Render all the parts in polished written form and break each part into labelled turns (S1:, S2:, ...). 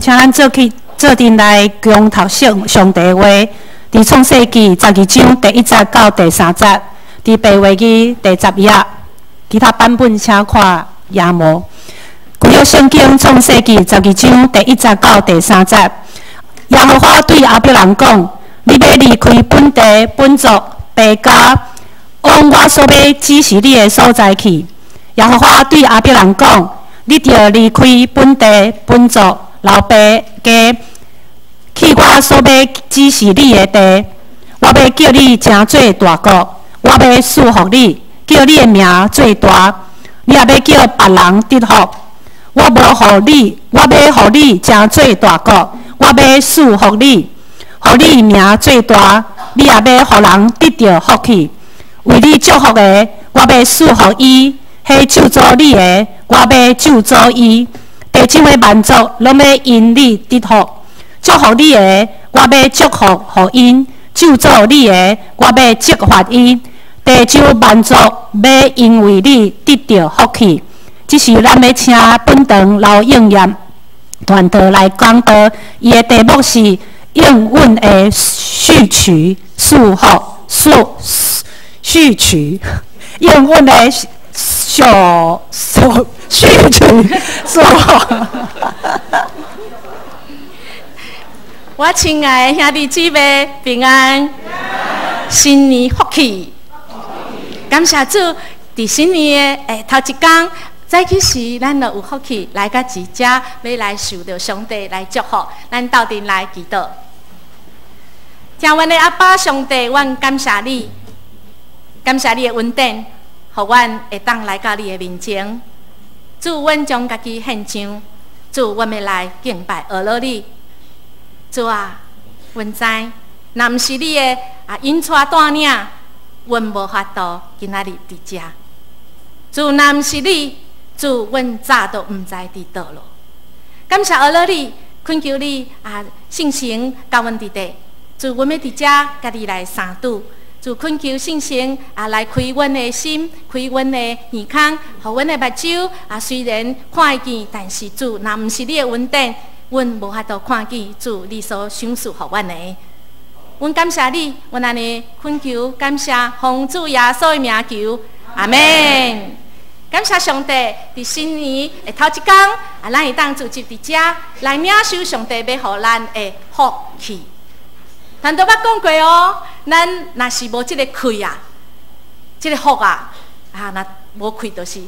S1: 請咱做去做陣來共讀聖上帝話，佇創世記12章第一節到第三節，佇白話字第10頁，其他版本請看頁無。舊約聖經創世記十二章第一節到第三節，耶和華對亞伯蘭講：你欲離開本地、本族、爸家，往我所欲指示你的所在去。耶和華對亞伯蘭講：你著離開本地、本族、老爸家，去我所欲指示你的地。我欲叫你成做大國，我欲賜福你，叫你的名做大。你也欲叫別人得福。我無予你，我欲予你成做大國，我欲賜福你，予你名做大。你也欲予人得著福氣。為你祝福的，我欲賜福伊；彼咒詛你的，我欲咒詛伊。地上的萬族攏欲因你得福。祝福你的，我欲祝福予𪜶；咒詛你的，我欲責罰伊。地上萬族欲因為你得著福氣。這時，咱欲請本堂劉應驗傳道來講道，伊的題目是應允的序曲賜福序序曲，應允的序序序曲賜福。
S2: 我親愛的兄弟姊妹平安，新年福氣，感謝主，佇新年的頭一工，早起時，咱就有福氣來到這遮，欲來受著上帝來祝福，咱鬥陣來祈禱。疼阮的阿爸上帝，阮感謝你，感謝你的恩典，予阮會當來到你的面前。主，阮將家己獻上，主，阮欲來敬拜阿羅你。主啊，阮知，若毋是你的引帶帶領，阮無法度今仔日佇遮。主，若毋是你，主，阮早都毋知佇佗囉。感謝阿羅你，懇求你聖神佮阮佇佇。主，阮欲佇遮佮你來相拄。主，懇求聖神來開阮的心，開阮的耳孔，予阮的目睭雖然看會見，但是主，若毋是你的恩典，阮無法度看見主你所賞賜予阮的。阮感謝你，阮按呢懇求感謝，奉主耶穌的名求，阿們。感謝上帝，佇新年的頭一工，咱會當聚集佇遮來領受上帝欲予咱的福氣。但都捌講過哦，咱若是無這个氣啊，這个福啊，若無氣就是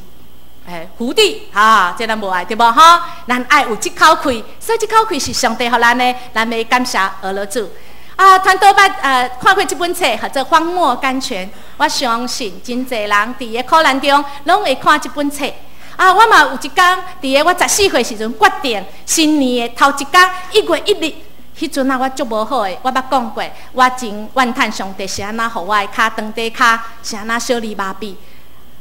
S2: 福地，哈，這咱無愛對無吼？咱愛有這口氣，所以這口氣是上帝予咱的，咱欲感謝阿羅主。傳道捌看過這本冊，叫做《荒漠甘泉》。我相信真濟人佇个苦難中，攏會看這本冊。我嘛有一工，佇个我14歲時陣決定新年的頭一工，1月1日，彼陣啊，我足無好的，我捌講過，我真怨嘆上帝是按怎予我的跤斷底跤，是按怎小兒麻痹。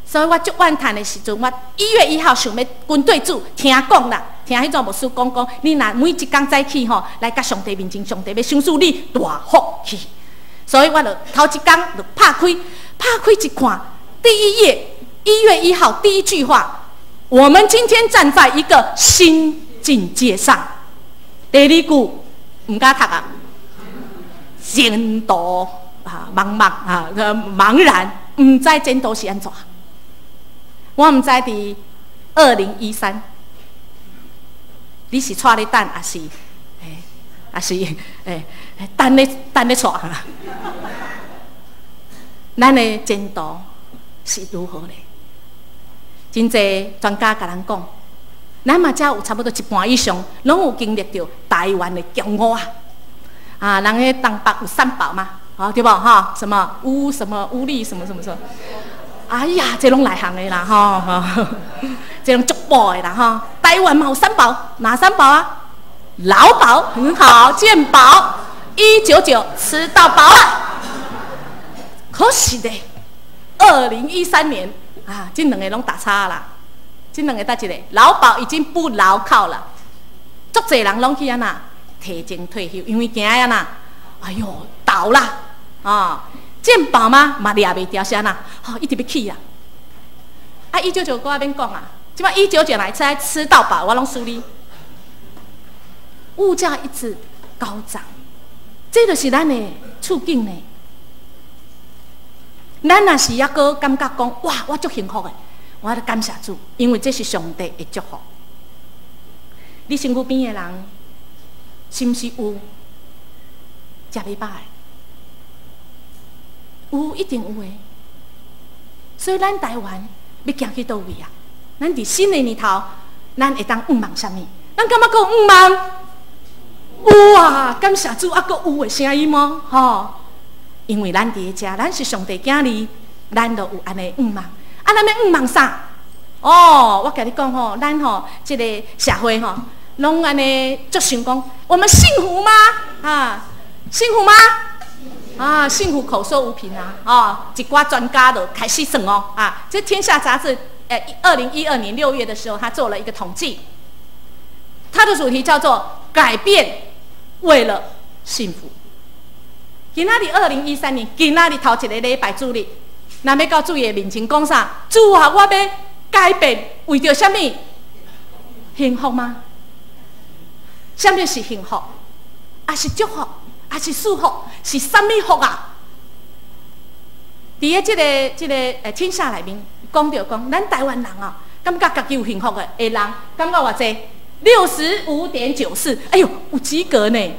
S2: 所以我足怨嘆的時陣，我1月1號想欲跟對主聽講啦，聽彼種牧師講講，你若每一工早起吼，來佮上帝面前，上帝欲賞賜你大福氣。所以我就頭一工就拍開，拍開一看，第一頁1月1號第一句話，我們今天站在一個新境界上。第二句毋敢讀啊，前途茫茫茫然，毋知前途是按怎。我毋知佇2013，你是𤆬咧等，抑是等咧𤆬？咱的前途是如何呢？真濟專家共咱講，咱嘛才有差不多一半以上，攏有經歷著台灣的強雨啊！人彼東北有三寶嘛，對無吼？什麼烏什麼烏力什麼什麼什麼？哎呀，這攏內行的啦，吼，這攏足寶的啦，吼。台灣嘛有三寶，哪三寶啊？勞保很好，健保199吃到飽啊。可惜的，2013年啊，這兩個攏打叉啦。這兩個佗一個？勞保已經不牢靠了，足濟人攏去按怎提前退休，因為驚按怎？哎喲，倒啦啊！健保嗎？嘛掠袂牢，是按怎？吼，一直欲起啊！199閣較免講啊，這擺一九九來吃吃到飽，我攏輸你。物價一直高漲，這就是咱的處境呢。咱若是猶閣感覺講，哇，我足幸福的，我咧感謝主，因為這是上帝的祝福。你身軀邊的人，是毋是有食袂飽的？有，一定有的。所以咱台灣欲行去佗位啊？咱佇新的年頭，咱會當向望啥物？咱感覺閣有向望？有啊！感謝主，猶閣有的聲音哦，吼！因為咱佇咧遮，咱是上帝囝兒，咱就有按呢向望。啊，咱欲向望啥？哦，我共你講吼，咱吼這個社會吼，攏按呢足想講，我們幸福嗎？啊，幸福嗎？啊，幸福口說無憑啊！哦，一寡專家就開始算哦，啊，這《天下雜誌》2012年6月的時候，他做了一個統計，他的主題叫做“改變為了幸福”。今仔日2013年，今仔日頭一個禮拜主日，若欲到主的面前講啥？主啊，我欲改變，為著啥物？幸福嗎？啥物是幸福？抑是祝福？抑是賜福？是啥物福啊？佇咧這個天下內面講著講，咱台灣人啊，感覺家己有幸福的人，感覺偌濟？65.94，哎喲，有及格呢，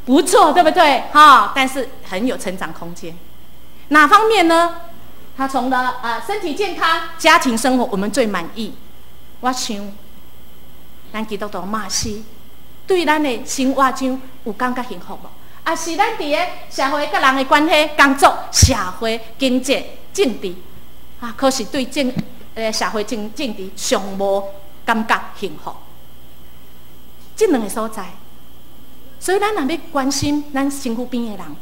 S2: 不錯，對不對？哈，但是很有成長空間。哪方面呢？他從了啊身體健康、家庭生活，我們最滿意。我想，咱基督徒嘛是對咱的生活上有感覺幸福無？抑是咱佇咧社會佮人的關係、工作、社會、經濟、政治啊，可是對社會政治上無感覺幸福。這兩個所在，所以咱若欲關心咱身軀邊的人，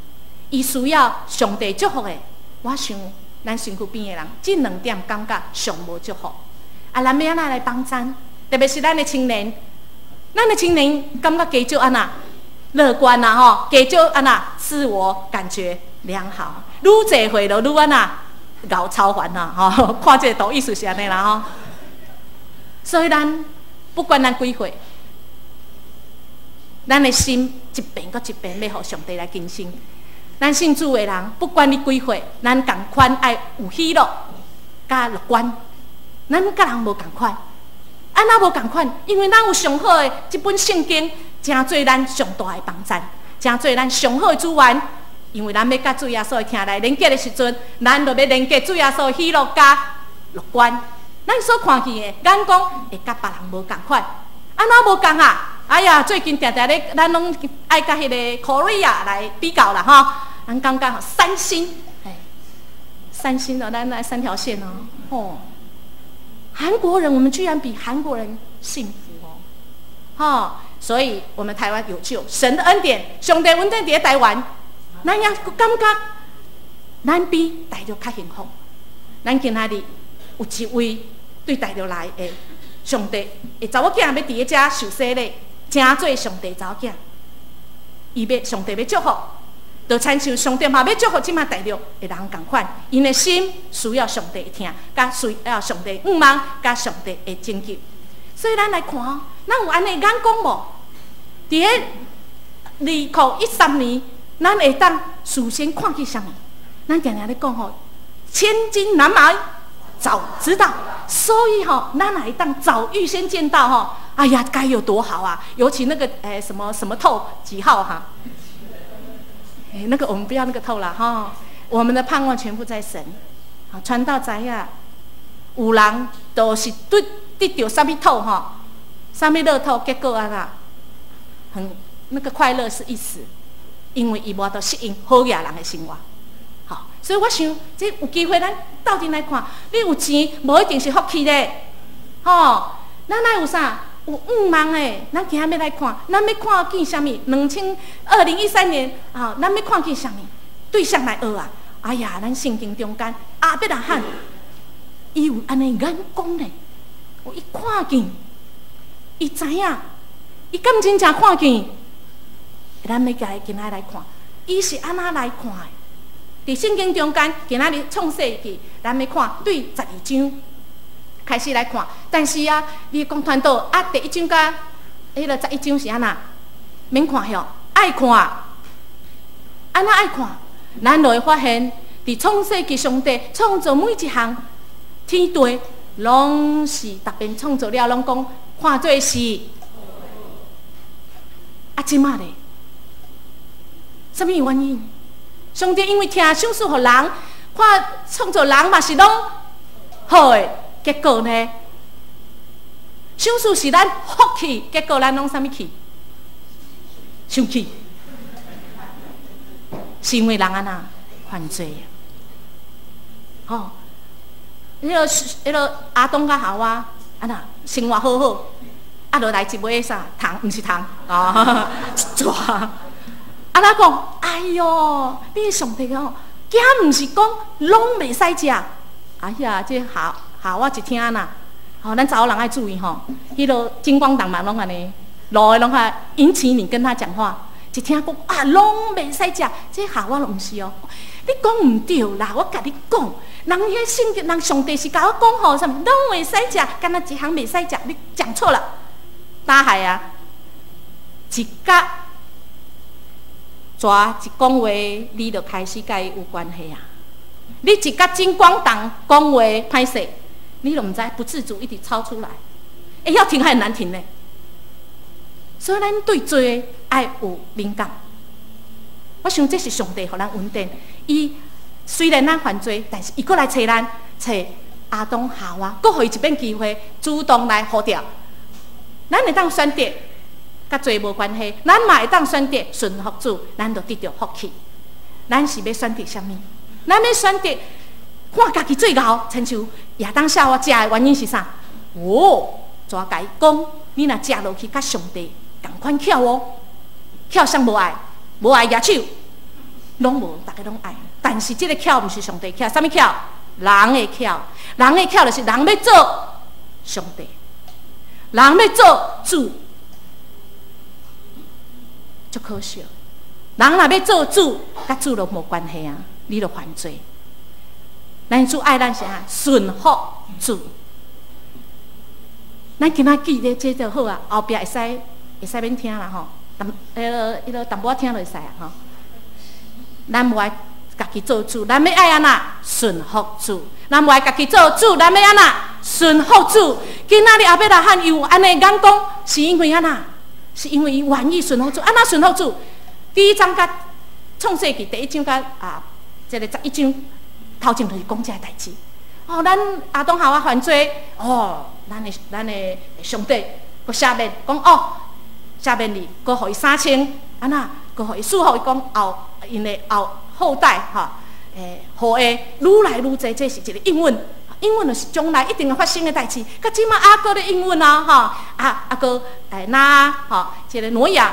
S2: 伊需要上帝祝福的。我想咱身軀邊的人，這兩點感覺上無祝福。啊，咱欲按怎來幫贊？特別是咱的青年，咱的青年感覺加少按怎樂觀啊吼，加少按怎自我感覺良好，愈濟歲就愈按怎𠢕超凡啊吼，看這個圖意思是按呢啦吼。所以咱不管咱幾歲，咱的心一遍閣一遍欲予上帝來更新。咱信主的人，不管你幾歲，咱仝款愛有喜樂、佮樂觀。咱佮人無仝款，按怎無仝款？因為咱有上好的這本聖經，成做咱上大的幫贊，成做咱上好的資源。因為咱欲佮主耶穌的疼來連結的時陣，咱就欲連結主耶穌的喜樂佮樂觀。咱所看見的眼光會佮別人無仝款，按怎無仝啊？哎呀，最近定定咧，咱攏愛佮彼個 Korea 來比較啦吼。咱感覺三星，哎，三星哦，咱來三條線哦，吼。韓國人，我們居然比韓國人幸福哦，吼！所以我們台灣有救，神的恩典，上帝恩典佇咧台灣，咱也感覺咱比大陸較幸福。咱今仔日有一位對大陸來的上帝的查某囝，欲佇咧遮受洗禮，成做上帝查某囝，伊欲上帝欲祝福，就親像上帝嘛欲祝福這馬大陸的人仝款，𪜶的心需要上帝的疼，佮需要上帝向望，佮上帝的拯救。所以咱來看哦，咱有按呢眼光無？佇咧2013年，咱會當事先看見啥物？咱定定咧講吼，千金難買早知道。所以吼，咱會當早預先見到吼，哎呀，該有多好啊！尤其那個什麼什麼透幾號哈？哎，那個我們不要那個透了哈。我們的盼望全部在神。啊，傳道知影，有人都是對得著啥物透吼，啥物樂透，結果按怎，很那個快樂是一時，因為伊無法度適應好額人的生活。好，所以我想，這有機會咱鬥陣來看，你有錢無一定是福氣咧，吼，咱愛有啥？有向望的，咱今仔欲來看，咱欲看見啥物？2013年啊，咱欲看見啥物？對誰來學啊？哎呀，咱聖經中間亞伯拉罕，伊有按呢眼光咧，伊看見，伊知影，伊敢真正看見？咱欲共伊今仔來看，伊是按怎來看的？佇聖經中間，今仔日創世記，咱欲看對12章開始來看。但是啊，你講傳道啊，第一章佮彼個11章是按怎？免看吼，愛看，按怎愛看？咱就會發現，佇創世記上帝創造每一項天地，攏是逐遍創造了，攏講看做是。啊，這馬咧，啥物原因？上帝因為疼賞賜予人，看創造人嘛是攏好的，結果呢？賞賜是咱福氣，結果咱攏啥物氣？生氣，是因為人按怎犯罪啊？吼，彼個亞當佮夏娃按怎生活好好，啊，落來一尾啥蟲，毋是蟲啊，一蛇。啊，咱講，哎喲，你上帝哦，敢毋是講攏袂使食？哎呀，這夏娃一聽啦，吼，咱查某人愛注意吼，彼個金光黨嘛攏按呢，路的攏較引起你跟他講話，一聽講啊，攏袂使食，這夏娃攏毋是哦，你講毋對啦，我共你講，人彼聖經，人上帝是共我講吼，啥物攏袂使食，敢若一項袂使食，你講錯了，打害啊，一佮蛇一講話，你就開始佮伊有關係啊！你一佮金光黨講話歹勢，你都毋知不自主一直抄出來，欸，要停還很難停呢。所以咱對罪愛有敏感。我想這是上帝予咱恩典。伊雖然咱犯罪，但是伊閣來揣咱，揣亞當夏娃，閣予伊一遍機會，主動來呼召。咱會當選擇，佮罪無關係，咱嘛會當選擇順服主，咱就得著福氣。咱是欲選擇啥物？咱欲選擇看家己最𠢕，親像亞當夏娃食的原因是啥？哦，蛇共伊講，你若食落去，佮上帝仝款巧哦，巧啥無愛？無愛舉手，攏無，逐家攏愛。但是這个巧毋是上帝巧，啥物巧？人的巧，人的巧就是人欲做上帝，人欲做主，足可惜。人若欲做主，佮主都無關係啊，你就犯罪。咱主愛咱啥？順服主。咱今仔記得這就好啊，後壁會使免聽啦吼，淡彼個淡薄仔聽就會使啊吼。咱無愛家己做主，咱欲愛按怎順服主？咱無愛家己做主，咱欲按怎順服主？今仔日亞伯拉罕有按呢眼光，是因為按怎？是因為伊願意順服主。按怎順服主？第一章佮創世記第一章佮啊，這個11章頭前就是講這个代誌。哦，咱亞當夏娃犯罪，哦，咱的上帝閣赦免，講哦，赦免你，閣予伊衫穿，按怎？閣予伊賜福，伊講後𪜶的後代吼，後裔愈來愈濟，這是一個應允，應允就是將來一定會發生的代誌。佮這馬猶閣咧應允啊，吼，啊啊閣那吼，這個挪亞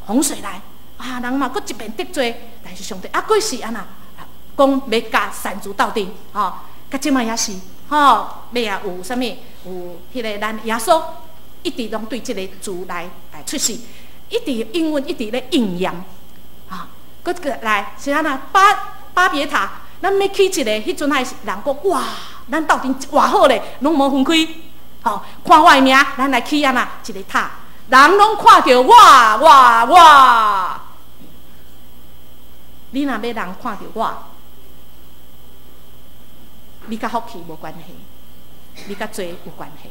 S2: 洪水來，啊人嘛閣一遍得罪，但是上帝猶閣是按怎？講欲佮善主鬥陣，吼，佮這馬也是，吼，欲也有啥物？有彼個咱耶穌一直攏對這個字來出世，一直應允，一直咧應驗，啊，閣過來是按怎？巴別塔，咱欲起一个，彼陣還是人講哇，咱鬥陣偌好咧，攏無分開，吼，看我的名，咱來起按怎一个塔，人攏看著我，我，我，你若欲人看著我，你佮福氣無關係，你佮罪有關係。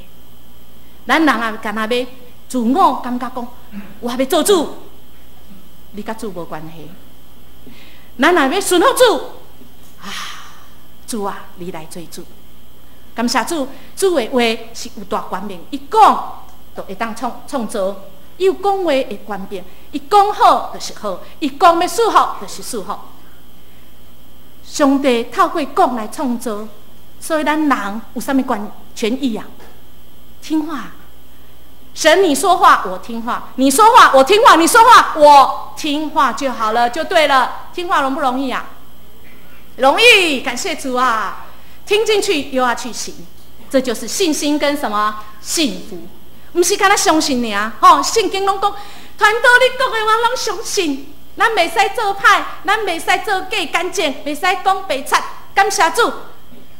S2: 咱人啊，敢若欲自我感覺講，我欲做主，你佮主無關係。咱若欲順服主，啊，主啊，你來做主。感謝主，主的話是有大權柄，伊講就會當創造，伊有講話的權柄，伊講好就是好，伊講欲賜福就是賜福。上帝透過講來創造，所以咱人有啥物權益啊？聽話。神，你說話我聽話，你說話我聽話，你說話我聽話就好了，就對了。聽話容不容易啊？容易，感謝主啊！聽進去又要去行，這就是信心跟什麼信服？毋是干焦相信爾，吼！聖經攏講，傳道你講的我攏相信。咱袂使做歹，咱袂使做假見證，袂使講白賊。感謝主，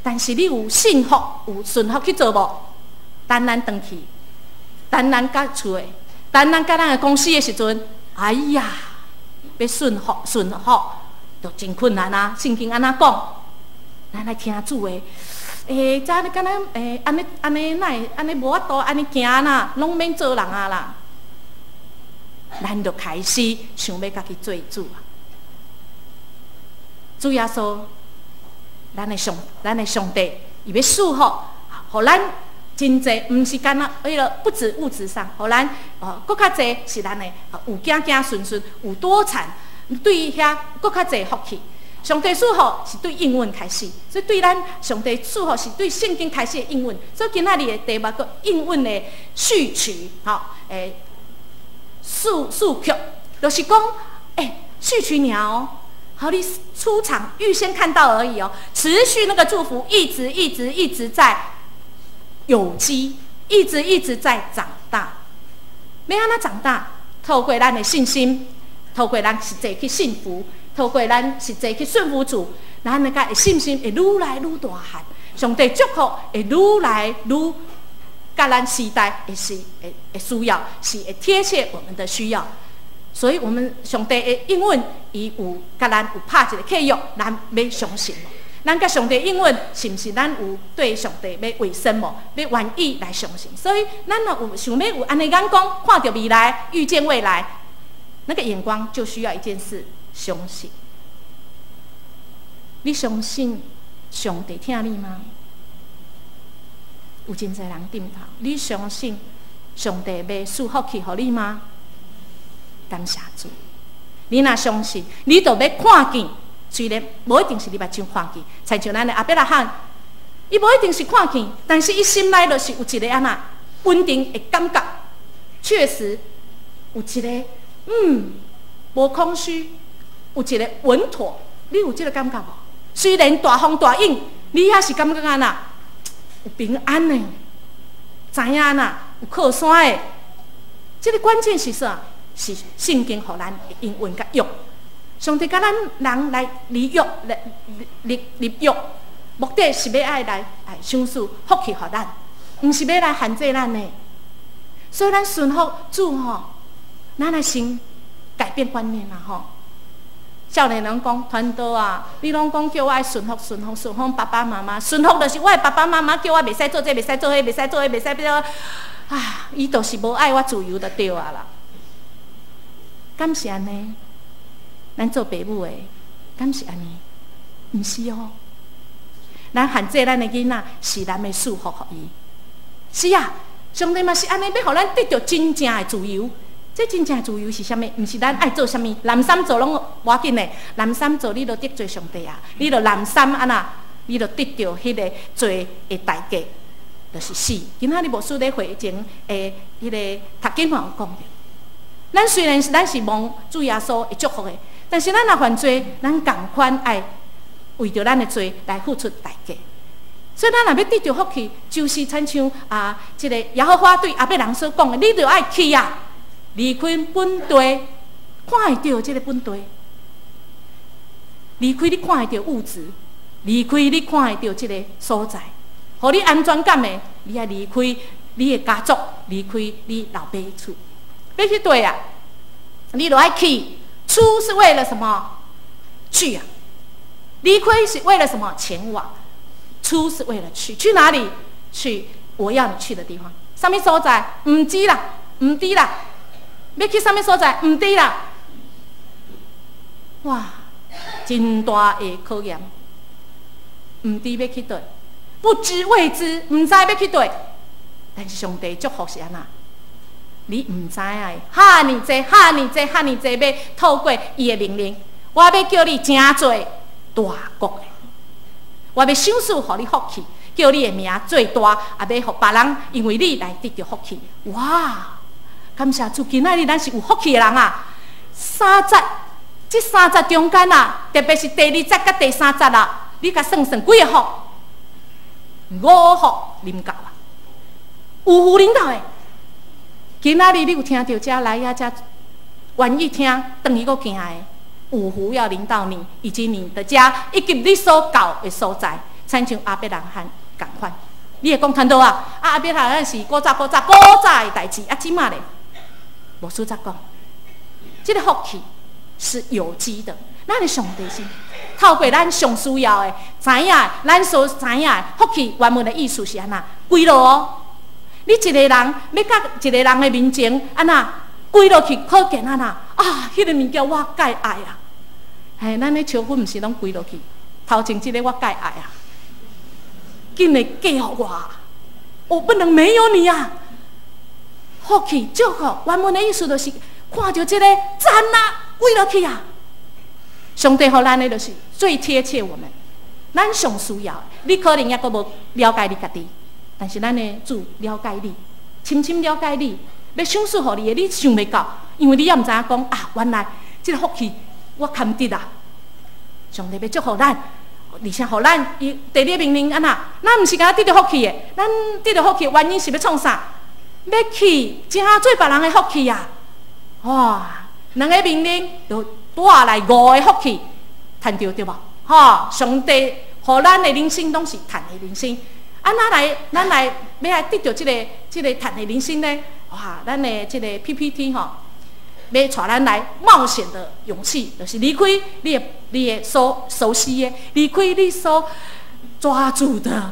S2: 但是你有信服、有順服去做無？等咱轉去，等咱佮厝的，等咱佮咱的公司的時陣，哎呀，欲順服順服，就真困難啊！聖經按怎講？咱來聽主的。這敢若按呢按呢，哪會按呢無法度按呢行啦，攏免做人啊啦！咱就開始想欲家己做主啊！主耶穌，咱的上帝，伊欲賜福，予咱真濟，毋是干焦彼个不止物質上，予咱哦，閣較濟是咱的有子子孫孫，有多產，對遐閣較濟福氣。上帝賜福是對應允開始，所以對咱上帝賜福是對聖經開始的應允。所以今仔日的題目叫應允的序曲，吼，序曲，就是講，序曲爾哦，予你出場預先看到而已哦，持續那個祝福一直一直一直在有機，一直一直在長大。欲按怎長大？透過咱的信心，透過咱實際去信服。透過咱實際去順服主，咱那個信心會愈來愈大漢，上帝祝福會愈來愈佮咱時代會是會需要，是會貼切我們的需要。所以，我們上帝的應允，伊有佮咱有拍一個契約，咱欲相信無？咱佮上帝應允，是毋是咱有對上帝欲委身無？欲願意來相信？所以，咱若有想欲有按呢眼光，看著未來，預見未來，那個眼光就需要一件事。相信，你相信上帝疼你嗎？有真濟人點頭。你相信上帝欲賜福氣予你嗎？感謝主。你若相信，你就欲看見。雖然無一定是你目睭看見，親像咱的亞伯拉罕，伊無一定是看見，但是伊心內就是有一个按怎穩定的感覺，確實有一个無空虛。有一个穩妥，你有這个感覺無？雖然大風大湧，你也是感覺按怎有平安的，知影按怎有靠山的。這个關鍵是啥？是聖經予咱的應允佮約。上帝佮咱人來立約，來立立約，目的是欲愛來賞賜福氣予咱，毋是欲來限制咱的。所以咱順服主吼，咱來先改變觀念啦吼。少年人講傳道啊，你攏講叫我愛順服、順服、順服爸爸媽媽，順服就是我的爸爸媽媽叫我袂使做這，袂使做彼，袂使做彼，袂使變啊，伊就是無愛我自由就對啊啦。敢是按呢？咱做爸母的，敢是按呢？毋是哦。咱限制咱的囡仔，是咱欲賜福予伊。是啊，上帝嘛是按呢，欲予咱得著真正的自由。這真正自由是啥物？毋是咱愛做啥物，濫三做攏無要緊的，濫三做你就得罪上帝啊！你就濫三按怎，你就得著彼个罪的代價，就是死。今仔日牧師咧會前的彼个讀經嘛有講著。咱雖然是咱是蒙主耶穌會祝福的，但是咱若犯罪，咱仝款愛為著咱的罪來付出代價。所以咱若欲得著福氣，就是親像啊，這个耶和華對亞伯蘭所講的，你著愛去啊！離開本地，看會著這个本地，離開你看會著物質，離開你看會著這个所在，予你安全感的，你愛離開你的家族，離開你老爸厝，欲去佗啊？你著愛去，出是為了什麼？去啊！離開是為了什麼？前往。出是為了去，去哪裡？去我要你去的地方。啥物所在？毋知啦，毋知啦。欲去啥物所在？毋知啦。哇，真大的考驗，毋知欲去佗，不知未知，毋知欲去佗。但是上帝祝福是按怎？你毋知影，遐爾濟、遐爾濟、遐爾濟，欲透過伊的命令，我欲叫你成做大國的，我欲賞賜予你福氣，叫你的名做大，也欲予別人因為你來得著福氣。哇！感謝主，今仔日咱是有福氣的人啊！三節，這三節中間啊，特別是第二節佮第三節啊，你共算算幾个福？五福臨到啊！有福臨到的。今仔日你有聽著遮來遐遮願意聽，轉去閣行的，有福要臨到你以及你的家，以及你所到的所在，親像亞伯拉罕仝款。你會講傳道啊？啊，亞伯拉罕是古早古早古早的代誌，啊，這馬咧，牧師才講，這个福氣是有機的。咱的上帝是透過咱上需要的，知影咱所知影的福氣原文的意思是按怎？跪落哦！你一個人欲佮一個人的面前按怎跪落去，可見按怎啊？彼个物件我蓋愛啊！嘿，咱咧求婚毋是攏跪落去，頭前這个我蓋愛啊！緊來嫁予我，我不能沒有你啊！福氣祝福原文的意思就是看著這个讚啊，跪落去啊！上帝予咱的就是最貼切我們，咱上需要的。你可能猶閣無了解你家己，但是咱的主了解你，深深了解你，欲賞賜予你的，你想袂到，因為你猶毋知影講啊，原來這个福氣我堪得啊！上帝欲祝福咱，而且予咱伊第二个命令按怎？咱毋是干焦得著福氣的，咱得著福氣原因是欲創啥？欲去成做別人的福氣啊！哇，兩个命令就帶來五个福氣，趁著對無？吼，上帝予咱的人生攏是趁的人生。啊，咱來，咱來欲來得著這个趁的人生呢？哇，咱的這个 PPT 吼，欲帶咱來冒險的勇氣，就是離開你的所熟悉的，離開你所抓住的。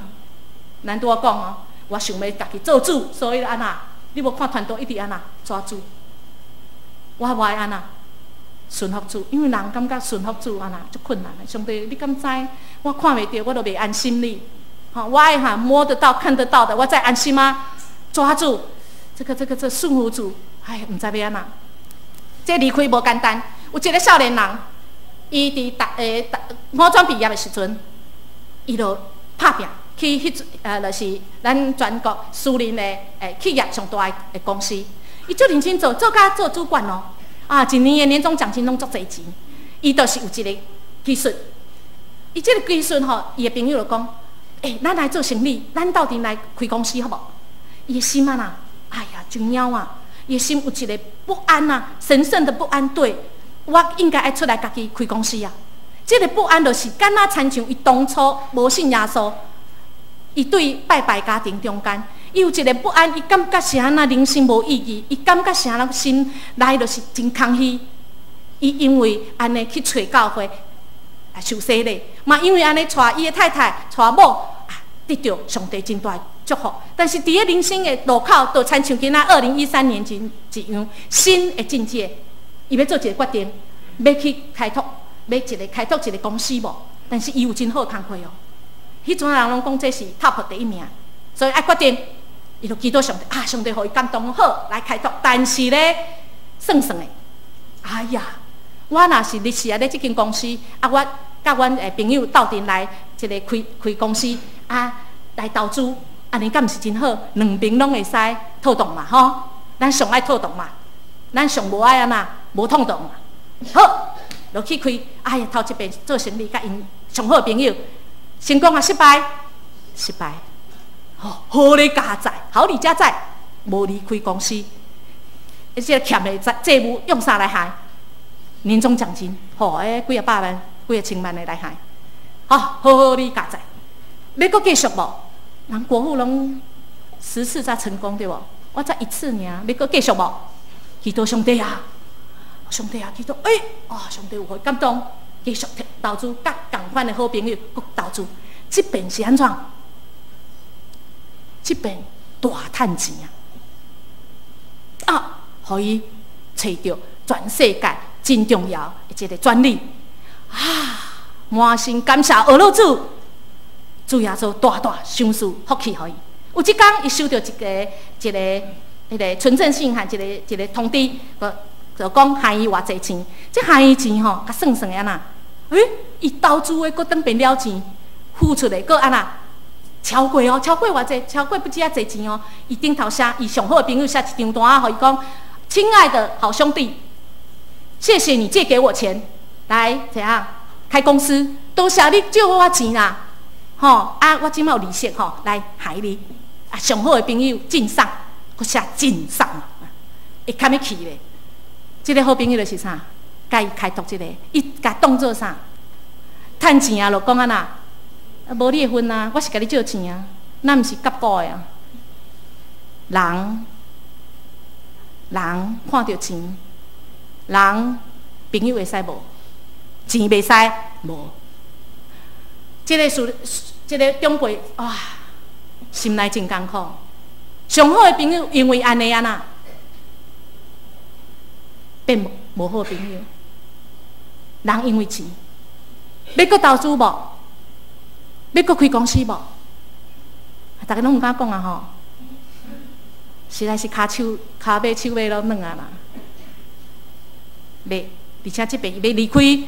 S2: 咱拄仔講哦，我想欲家己做主，所以按怎？你無看團隊一直按怎抓住？我無愛按怎順服主，因為人感覺順服主按怎足困難的。上帝，你敢知？我看袂著，我都袂安心你。吼，我愛哈摸得到、看得到的，我才安心嗎？抓住這個這順服主，哎，毋知欲按怎。這離開無簡單。有一個少年人，伊佇大大五專畢業的時陣，伊就拍拚去彼就是咱全國私人的企業上大的公司，伊足認真做，做甲做主管哦。啊，一年的年終獎金攏足濟錢。伊就是有一个技術，伊這个技術吼，伊的朋友就講：欸，咱來做生意，咱鬥陣來開公司好無？伊的心啊啦，哎呀，真枵啊！伊的心有一个不安啊，神聖的不安。對，我應該愛出來家己開公司啊。這个不安就是敢若親像伊當初無信耶穌，伊對拜拜家庭中間，伊有一个不安，伊感覺是按怎人生無意義，伊感覺是按怎心內就是真空虛。伊因為按呢去揣教會啊受洗禮，嘛因為按呢帶伊的太太帶某啊得著上帝真大的祝福。但是佇咧人生的路口，就親像今仔2013年前一樣，新的境界，伊欲做一个決定，欲去開拓，欲一个開拓一个公司無？但是伊有真好工課哦。彼陣人攏講這是 top 第一名，所以愛決定，伊就祈禱上帝啊，上帝予伊感動好來開拓。但是咧，算算的，哎呀，我若是日時啊咧這間公司啊，我佮阮的朋友鬥陣來一个開開公司啊，來投資，按呢敢毋是真好？兩邊攏會使套動嘛，吼！咱上愛套動嘛，咱上無愛按怎無套動嘛。好，落去開，哎呀，頭一遍做生意，佮𪜶上好朋友，成功抑失敗？失敗。吼，好李家在，好李家在，無離開公司，這個欠的債債務用啥來還？年終獎金，吼，欸，幾仔百萬、幾仔千萬的來還，好，好李佳哉，欲閣繼續無？人國父攏10次才成功對無？我才一次爾，欲閣繼續無？祈禱上帝啊，上帝啊，祈禱，欸，啊，上帝有予伊感動，繼續投資，佮仝款的好朋友閣投資，這邊是按怎？這邊大趁錢啊！啊，予伊揣著全世界真重要的一个專利啊！滿心感謝阿樂主，主耶穌大大賞賜福氣予伊。有一工，伊收著一个一个彼个存證信函，一个一个通知，就講還伊偌濟錢。這還伊錢吼，共算算按怎？欸，伊投資的閣轉變了錢，付出的閣按怎？超過哦，超過偌濟？超過不止遐濟錢哦。伊頂頭寫，伊上好的朋友寫一張單仔，予伊講：親愛的好兄弟，謝謝你借給我錢，來怎樣開公司？多謝你借我錢啦，吼啊！我這擺有利息吼，來還你。啊，上好的朋友敬上，閣寫敬上，會堪欲氣咧。這个好朋友就是啥？共伊開拓這个，伊共當做啥？趁錢啊，就講按怎？啊，無你的份啊！我是共你借錢啊，咱毋是夾股的啊。人，人看著錢，人朋友會使無，錢袂使無。這个事，這个長輩哇，心內真艱苦。上好的朋友因為按呢按那，變無好朋友。人因為錢，欲閣投資無？欲閣開公司無？逐家攏毋敢講啊吼！實在是跤手、跤尾、手尾攏軟啊啦。袂，而且這擺伊欲離開，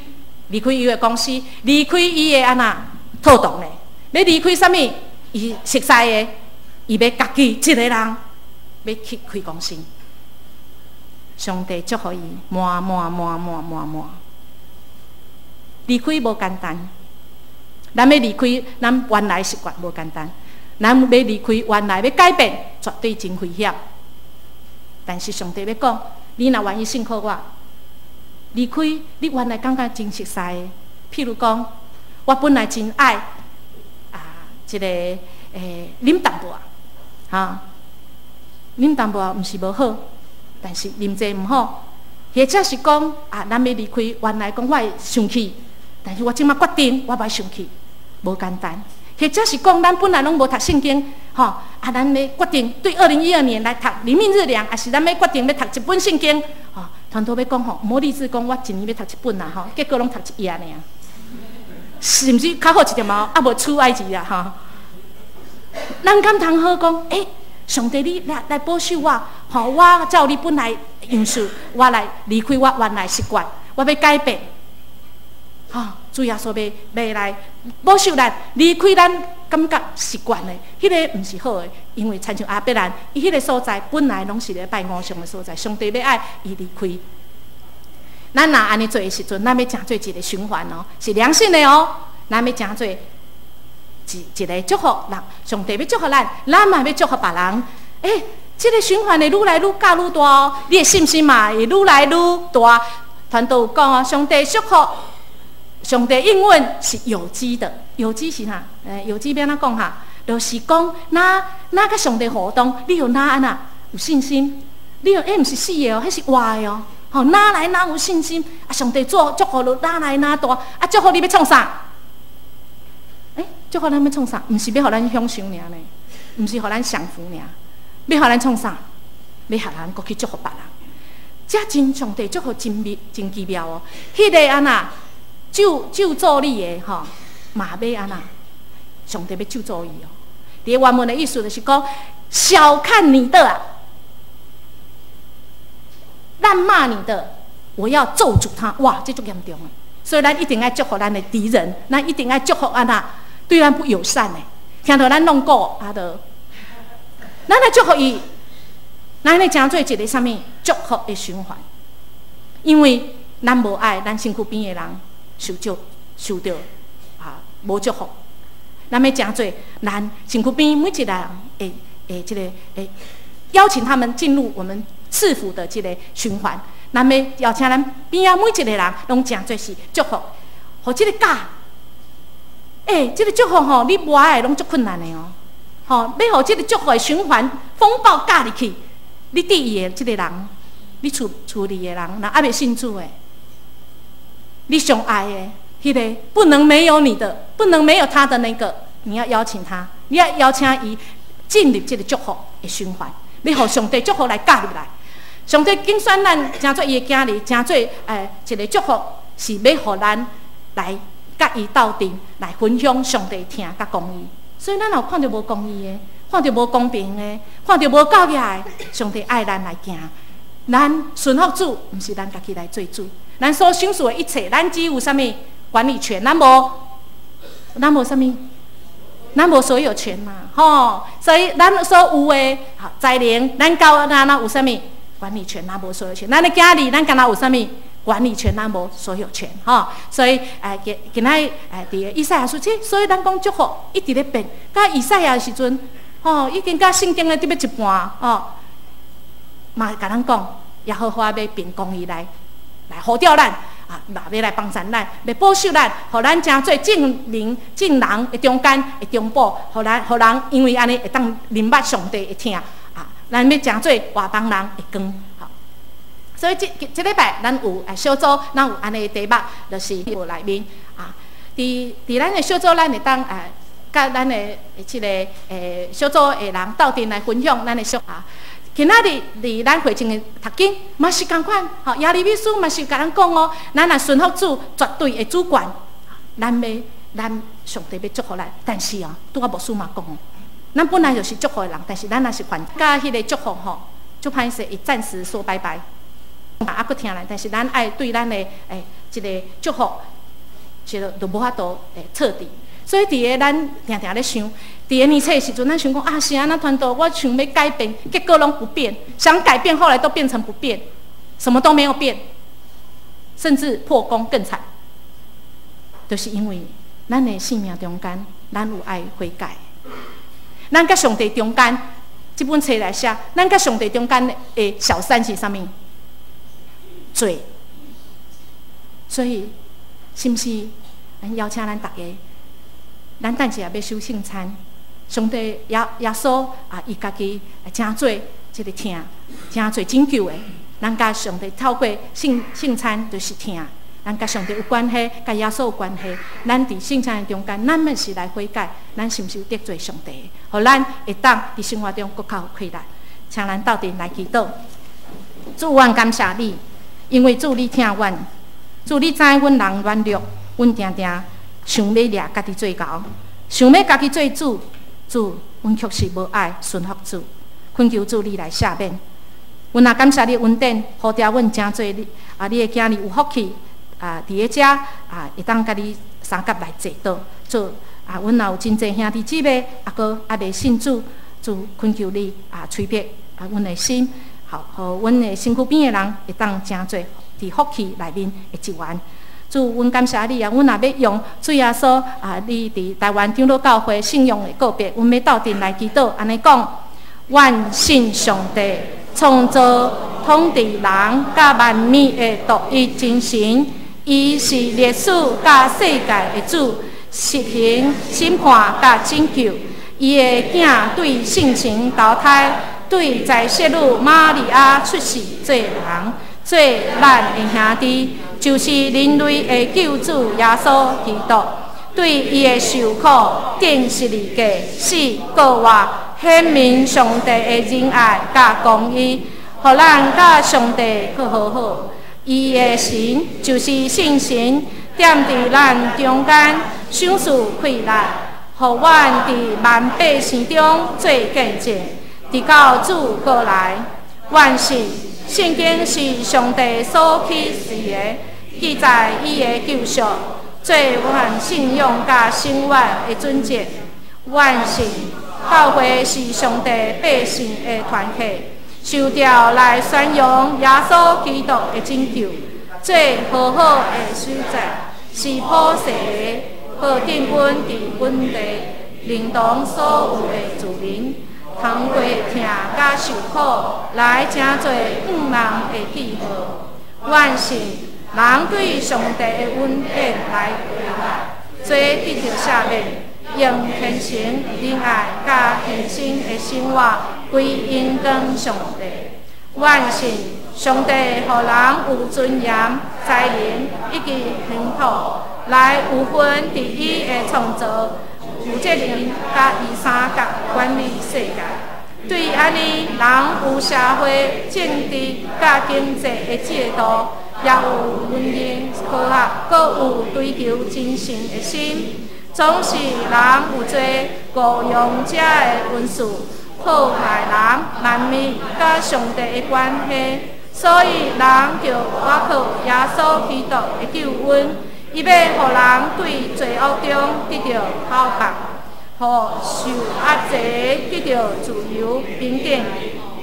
S2: 離開伊的公司，離開伊的按那套動咧，欲離開啥物？伊熟似的，伊欲家己一个人欲去開公司。上帝祝福伊，滿滿滿滿滿滿。離開無簡單，咱欲離開咱原來習慣無簡單，咱欲離開原來欲改變，絕對真危險。但是上帝欲講，你若願意信靠我，離開你原來感覺真熟似的，譬如講，我本來真愛啊，這个啉淡薄仔，哈，啉淡薄仔毋是無好，但是啉濟毋好，或者是講啊，咱欲離開原來講我會生氣，但是我這擺決定我欲生氣，無簡單。或者是講咱本來攏無讀聖經，吼啊，咱欲決定對2012年來讀靈命日糧，抑是咱欲決定欲讀一本聖經，吼，傳道欲講吼，毋好立志講我一年欲讀一本啦，吼，結果攏讀一頁爾，是毋是較好一點仔？啊，無出埃及啊，吼。咱敢通好講，欸，上帝你來保守我，吼，我照你本來樣式，我來離開我原來習慣，我欲改變，吼，主耶穌欲來保守咱，離開咱感覺習慣的，彼个毋是好的，因為親像亞伯蘭，伊彼个所在本來攏是咧拜偶像的所在，上帝欲愛伊離開。咱若按呢做的時陣，咱欲成做一个循環哦，是良性的哦。咱欲成做一个祝福人，上帝欲祝福咱，咱嘛欲祝福別人。欸，這个循環會愈來愈加愈大哦，你的信心嘛會愈來愈大。傳道有講哦，上帝祝福，上帝應允是有機的，有機是啥？欸，有機欲按怎講哈？就是講，若若佮上帝互動，你有哪按怎有信心？你有，彼毋是死的哦，彼是活的哦。吼，愈來愈有信心？啊，上帝做祝福你，愈來愈大。啊，祝福你欲創啥？欸，祝福咱欲創啥？毋是欲予咱享受爾呢，毋是予咱享福爾，欲予咱創啥？欲予咱閣去祝福別人。這真上帝祝福真妙，真奇妙哦。彼个按怎咒詛你的吼，嘛欲按怎？上帝欲咒詛伊哦。佇原文的意思就是講，小看你的啊，濫罵你的，我要咒詛他。哇，這足嚴重的。所以咱一定愛祝福咱的敵人，咱一定愛祝福按怎對咱不友善的，聽著咱弄過啊，著，咱來祝福伊，咱來成做一个啥物祝福的循環。因為咱無愛咱身軀邊的人受咒受著啊無祝福，咱欲成做咱身軀邊每一個人會會這个會邀請他們進入我們賜福的這个循環。咱欲邀請咱邊仔每一個人攏成做是祝福，予這个教，欸，這个祝福吼，你無愛的攏足困難的哦，吼，欲予這个祝福的循環風暴咬入去，你佇伊的這个人，你厝厝裡的人，若猶未信主的，你上愛的，彼个不能沒有你的，不能沒有他的那個，你要邀請他，你要邀請伊進入這个祝福的循環，欲予上帝祝福來咬入來。上帝揀選咱，成做伊的囝兒，成做一个祝福，是欲予咱來佮伊鬥陣，來分享上帝疼佮公義。所以咱若有看著無公義的，看著無公平的，看著無夠額的，上帝愛咱來行。咱順服主，毋是咱家己來做主。咱所賞賜的一切，咱只有啥物管理權，咱無，咱無啥物，咱無所有權嘛，吼。所以咱所有的才能，咱交咱有啥物管理權，咱無所有權。咱的囝兒，咱敢若有啥物管理權，咱無所有權，吼。所以，今今仔佇以賽亞書，這所以咱講祝福一直咧變。佮以賽亞的時陣，吼，已經佮聖經的得欲一半，吼，嘛共咱講，耶和華欲憑公義來呼召咱，啊，嘛欲來幫助咱，欲保守咱，予咱成做眾人眾人的中間的中保，予咱予人因為按呢會當明白上帝的疼。啊，咱欲成做外邦人的光，好。所以這這禮拜咱有小組，咱有按呢題目，就是內面啊。佇咱的小組，咱會當佮咱的這个小組的人鬥陣來分享咱的小啊。今仔日佇咱會前的讀經嘛是仝款，吼，耶利米書嘛是共咱講哦，咱若順服主絕對的主權，咱上帝欲祝福咱，但是哦，拄仔牧師嘛講哦，咱本來就是祝福的人，但是咱若是犯佮彼个祝福吼，就歹勢會暫時說拜拜，啊，閣聽來，但是咱愛對咱的這个祝福，這个就無法度會徹底。所以佇个咱定定咧想，佇个年初的時陣，咱想講啊，是按怎傳道，我想欲改變，結果攏不變，想改變，後來都變成不變，什麼都沒有變，甚至破功更慘，就是因為咱的生命中間，咱有愛悔改，咱佮上帝中間，這本冊來寫，咱佮上帝中間的小三是啥物？罪。所以，是毋是？咱邀請咱逐家。咱等一下欲守聖餐，上帝耶穌啊，伊家己成做這个疼，成做拯救的。咱佮上帝透過聖餐就是疼，咱佮上帝有關係，佮耶穌有關係。咱佇聖餐的中間，咱嘛是來悔改，咱是毋是有得罪上帝？予咱會當佇生活中閣較有氣力。請咱鬥陣來祈禱。主，阮感謝你，因為主你疼阮，主你知阮人軟弱，阮定定想欲掠家己做牛，想欲家己做主，主，阮確實無愛順服主，懇求主你來赦免。阮也感謝你恩典，呼召阮成做你啊，你的囝兒有福氣啊，佇咧遮啊，會當佮你相佮來坐禱。主啊，阮也有真濟兄弟姊妹，啊，閣猶未信主，主懇求你啊，催迫啊，阮的心，好，予阮的身軀邊的人會當成做佇福氣內面的一員。主，阮感謝你啊！阮也欲用主耶穌啊，你佇台灣長老教會信仰的告白，阮欲鬥陣來祈禱，按呢講：阮信上帝，創造統治人佮萬物的獨一真神，伊是歷史佮世界的主，實行審判佮拯救。伊的囝對聖神投胎，對在聖女瑪利亞出世做人，做咱的兄弟，就是人類的救主耶穌基督。對伊的受苦、釘十字架、死、復活，顯明上帝的仁愛佮公義，予咱佮上帝閣和好。伊的神就是聖神，踮佇咱中間，賞賜氣力，予阮佇萬百姓中做見證，直到主閣來。阮信聖經是上帝所啟示的，記載伊的救贖，做阮信仰佮生活的準則。阮信教會是上帝百姓的團體，受召來宣揚耶穌基督的拯救，做和好的使者，是普世的，保證阮佇本地認同所有的子民，通過疼佮受苦來成做向望的記號。阮信人對上帝的恩典來悔改，罪得著赦免，用虔誠、仁愛佮獻身的生活歸榮光上帝。阮信上帝予人有尊嚴、才能以及幸福，來有份佇伊的創造，有責任佮伊相佮管理世界。對按呢，人有社會、政治佮經濟的制度，也有文明科學，閣有追求真神的心。總是人有做誤用者的恩賜，破壞人、萬物佮上帝的關係。所以人著倚靠耶穌基督的救恩，伊欲予人對罪惡中得著解放，予受壓制得著自由平等，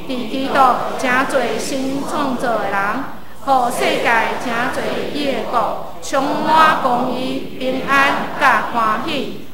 S2: 佇基督成做新創造的人，予世界成做伊的國，充滿公義、平安佮歡喜。